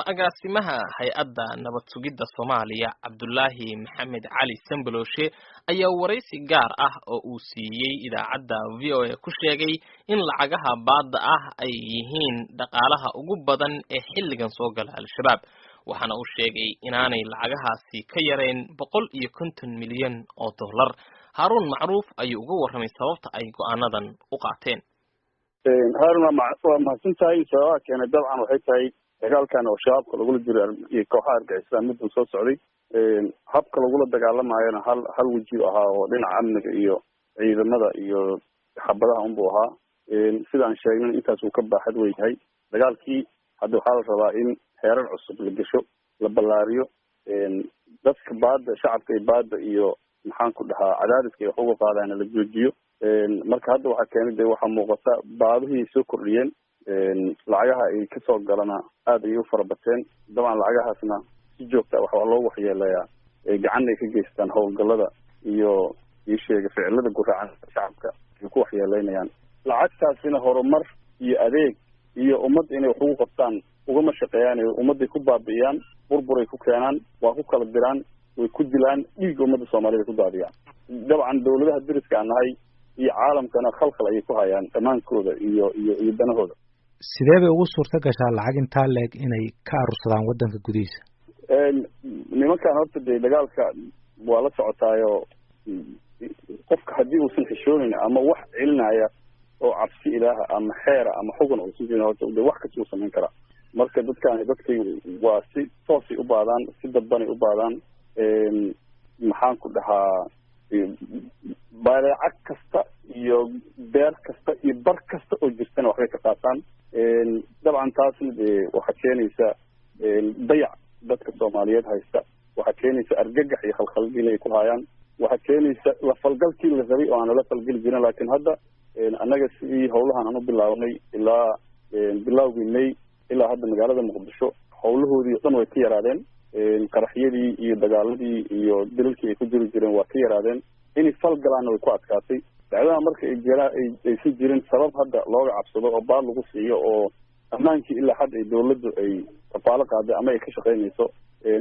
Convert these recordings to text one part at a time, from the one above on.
Agaasimaha hay-adda nabad sugidda Soomaaliya, Cabdulaahi Maxamed Cali Sambaloshe, ayaa waraysi gaar ah oo uu siiyey idaacadda VOA ku sheegay in lacagaha baadda ah ay yihiin dhaqaalaha ugu badan ee xilligan soo gala Al-Shabaab. Waxaana uu sheegay inaanay lacagahaasi ka yarayn $150 milyan. Haaruun Macruuf ayuu uga warramay sababta ay go'aanadan u qaateen. Haarun, waa mahadsan tahay. Sababaha keenay dabcan waxay tahay dagaalkan oo shabaabka lagula jiro iyo kooxaha argagixisada miduu soo socday. Habka lagula dagaalamaayona hal weji ahaa oo dhinaca amniga iyo ciidamada iyo xabadaha unbuu ahaa. Sidaan sheegnay, intaas uu ka baaxad weyn yahay dagaalkii. Hadda waxaa la rabaa in heerar cusub la gesho, la ballaariyo. Dadka baadda, shacabka iyo baadda iyo, maxaan ku dhahaa, cadaadiska ay wax uga qaadaana la joojiyo. Marka hadda waxaa keenay, de, waxaa muuqata baadihii soo kordhiyeen, lacagaha ay kasoo galana aada ayay u farabateen. Dabcan lacagahaasna si joogta waxaa loogu waxyeeleeyaa, gacanna ay ka geystaan howlgallada iyo ii sheega ficilada guraacan shacabka ay ku waxyeeleynayaan. Lacagtaasina horumar iyo adeeg iyo ummad inay wax ugu qabtaan ugama shaqeeyaan. Ummadday ku baabi'iyaan, burburay ku keenaan, waa ku kala diraan, way ku dilaan, dhiigga ummadda Soomaalida ku daadiyaan. Dabcan dawladaha deriska aan nahay iyo caalamkana khalkhal ayay ku hayaan dhammaankooda iyo danahooda. Sidee bay ugu suurto gashaa lacag intaa leeg inay ka arursadaan waddanka gudihiisa? Nimankan horta, dee, dagaalka waa la socotaayo. Qofka haddii uusan xishoonayn ama wax celinaya oo cabsi ilaaha ama xeera ama xugun uusan jirin, horta de wax kasta uu samayn karaa. Marka dadkaani dadkay waa si toosay u baadaan, si dadbanay u baadaan. Maxaan ku dhahaa, badeecad kasta iyo beer kasta iyo bar kasta oo jirtana waxbay ka qaataan. Dabcan taasna dee waxaa keenaysa dayac dadka Soomaaliyeed haysta, waxaa keenaysa argagax iyo khalkhalgin ay ku hayaan, waxaa keenaysa la falgalkii la rabay oo aan lala falgeli jirin. Laakiin hadda annaga sidii howlahan aan u bilaabnay ilaa bilowgii May ilaa hadda, magaalada Muqdisho howlahoodii o dhan way ka yaraadeen. Qaraxyadii iyo dagaaladii iyo dilalkii ay ku jiri jireen waa ka yaraadeen, inay fal galaanna way ku adkaatay. Dacwadaha marka ay jiraan aysan jirin sabab hadda looga cabsado oo baal lagu siiyo, oo ammaankii ilaa xad ay dawladdu ay kafaalo qaaday ama ay ka shaqaynayso,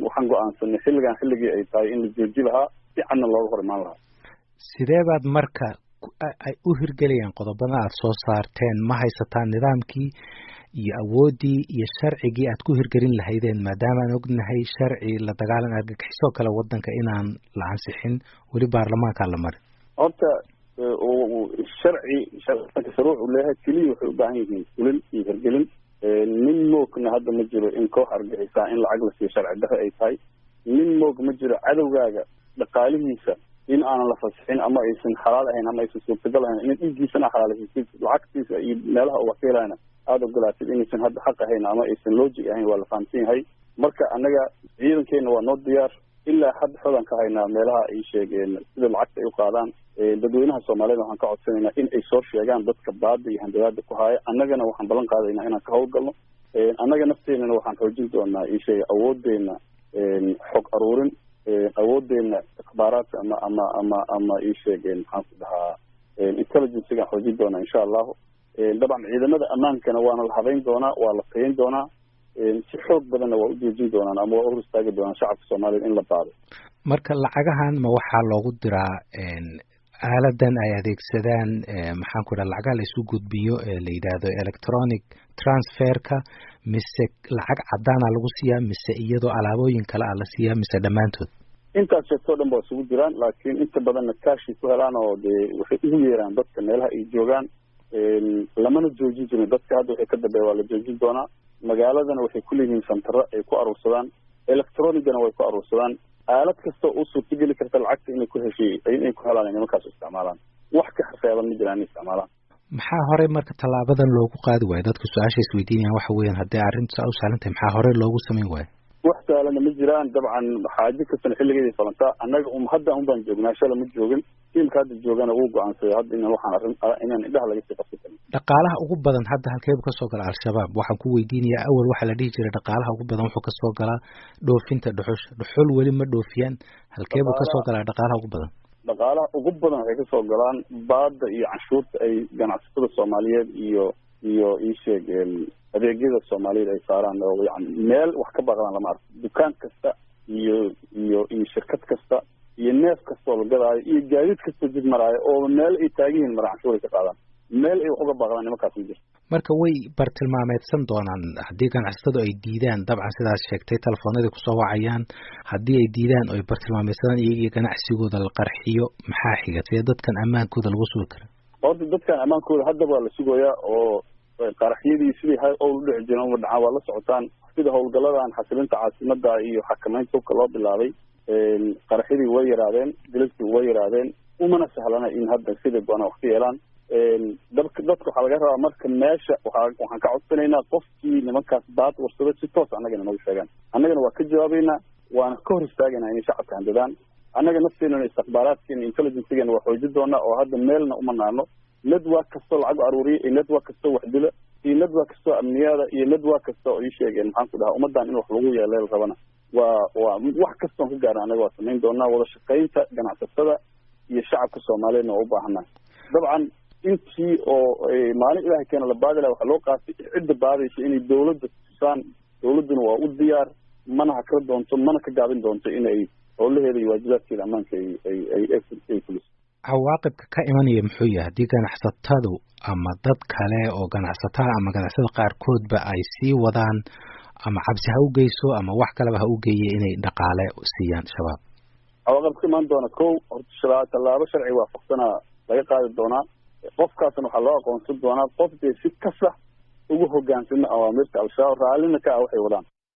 waxaan go'aansanay xilligan xilligii ay tahay in la jooji lahaa, si cadna looga hor imaan lahaa. Sidee baad marka ay u hirgelayaan qodobada aad soo saarteen? Ma haysataan nidaamkii iyo awooddii iyo sharcigii aad ku hirgelin lahaydeen, maadaama aan ognahay sharci la dagaalan argagixisoo kale waddanka inaan la ansixin weli, baarlamaankaa la marin? Horta sharci shuruuc uu leeyahay keliya waxay u baahan yihiin fulin iyo hirgelin. Nin moogna hadda ma jiro in koox argaxisaa in lacag la siiyo sharci darre ay tahay. Nin moog ma jiro cadowgaaga dhaqaalihiisa in aanan la fasixin ama aysan xalaal ahayn ama aysan suurtagal ahayn in dhiiggiisana xalaalhaysid, lacagtiisa iyo meelaha uu wax ka helayna aada ogolaatid inaysan hadda xaq ahayn ama aysan logic ahayn, waa la fahamsan yahay. Marka annaga ciidankeena waa noo diyaar. Ilaa hadda xogaan ka haynaa meelaha ay sheegeen sida lacagta ay u qaadaan. Dadweynaha Soomaaliyed waxaan ka codsanaynaa in ay soo sheegaan dadka baada iyo handabaada ku haaya. Annagana waxaan ballan qaadaynaa inaan ka howlgalno. Annaga nafteenana waxaan xoojin doonaa, ii sheega, awoodeena xog aruurin, awoodeena ikhbaaraadka ama ii sheegeen, maxaan ku dhahaa, intelligencegaan xoojin doonaa, insha Allahu. Dabcan ciidamada ammaankana waana la habeyn doonaa, waa la tayin doonaa, si xoog badanna waa u joojin doonaan ama waa u hor istaagi doonaan shacabka Soomaaliyed in la baado. Marka lacagahan ma waxaa loogu diraa aaladan ay adeegsadaan, maxaan ku dhaha, lacagaha la isu gudbiyo ee la yidhaahdo electronic transferka, mise lacag cadaana lagu siiyaa, mise iyadoo alaabooyin kale a la siiyaa, mise dhammaantood? Intaas sheegtoo dhan ba isugu jiraan, laakiin inta badanna cash ay ku helaan oo dee waxay ugu yeeraan dadka meelaha ay joogaan. Lamana joojin jirin dadka, hadda waxay ka dambeeya waa la joojin doonaa. Magaaladana waxay kuleeyihiin santaro ay ku aruursadaan, electronicana way ku aruursadaan. Aalad kasta u suurtageli karta lacagta inay ku heshay, inay ku helaan, nimankaas isticmaalaan. Wax ka xaseeban ma jiraan inay isticmaalaan. Maxaa horey marka tallaabadan loogu qaadi waayo? Dadka su-aasha isweydiinayaan waxa weeyaan, haddii arrintu saa u sahlan tahay, maxaa horey loogu samayn waayo? Wax sahlana ma jiraan. Dabcan xaajo kastana xilligeeday falantaa. Annaga um hadda un baan joognaa, shala ma joogin. Tiimka hadda joogana wuu go'aansaday hadda inaan waxaan arrin inaan indhaha laga sii qabsan karin. Dhaqaalaha ugu badan hadda halkeebu kasoo gala Al-Shabaab? Waxaan ku weydiinayaa, awal waxaa la dhihi jiray dhaqaalaha ugu badan wuxuu kasoo galaa dhoofinta dhuxusha. Dhuxul weli ma dhoofiyaan. Halkeebuu kasoo galaa dhaqaalaha ugu badan? Dhaqaalaha ugu badan waxay kasoo galaan baada iyo canshuurta ay ganacsatada Soomaaliyeed iyo ii sheeg Adeegyada Soomaalida ay saaraan oo yani meel wax ka baaqdaan lama arko. Dukaan kasta iyo iyo iyo shirkad kasta iyo neef kasta oo la gadaayo iyo gaadiid kastoo jid maraayo oo meel ay taagan yihiin mara canshuur ay ka qaadaan, meel ay wax uga baaqdaan nimankaas ma jirto. Marka way bartilmaameedsan doonaan haddii ganacsatadu ay diidaan. Dabcan sidaas sheegtay, telefoonadii kusoo wacayaan. Haddii ay diidaan oo ay bartilmaameedsadaan iyagii ganacsigooda la qarxiyo, maxaa xiga? Sidee dadkan ammaankooda lagu sugi kara? Horta dadkan ammaankooda haddaba waa la sugayaa, oo qaraxyadii sidii owl u dhici jireen uma dhacaan. Waa la socotaan sida howlgalladan xasilinta caasimada iyo xakamaynta hubka loo bilaabay, qaraxyadii way yaraadeen, dilalkii way yaraadeen. Umana sahlana in hadda sida go-ana wax ka yeelaan. Dadka waxaa laga rabaa marka meesha waxaan ka codsanaynaa qofkii nimankaas baad warsada si toos annagana nagu sheegaan. Annagana waa ka jawaabaynaa, waana ka hor istaagaynaa inay shacabka handadaan. Annaga nafteenana istikhbaaraadkeena, intelligencegeena waa xoojin doonaa, oo hadda meelna uma naano. Network kastoo lacag aruuriya iyo network kastoo wax dila iyo network kastoo amniyaada iyo network kasta oo ii sheegeen, maxaan ku dhahaa, ummaddan in wax lagu yeeleel rabana, waa wax kastoon ka gaarna annaga waa samayn doonaa. Wada shaqaynta ganacsatada iyo shacabka Soomaaliyeedna waa u baahannahay. Dabcan intii oo maalin Ilahay keena la baadi laha, waxaa loo qaatay cidda baadaysa inay dawladda tusaan. Dawladduna waa u diyaar, mana hakla doonto, mana ka gaabin doonto inay howlaheeda iyo waajibaadkeeda ammaanka ay fuliso. Cawaaqibka ka imanaya muxuu yahay haddii ganacsatadu ama dad kale oo ganacsatada ama ganacsatada qaarkoodba ay sii wadaan, ama cabsi ha u geyso ama wax kaleba ha u geeye, inay dhaqaale siiyaan Shabaab? Cawaaqib ka imaan doona, kow, horta tallaabo sharci waafaqsanaa laga qaadi doonaa. Qofkaasna waxaa loo aqoonsan doonaa qof dee si kasa ugu hogaansamo awaamirta Al-Shabaab, raallina ka ah waxay wadaan.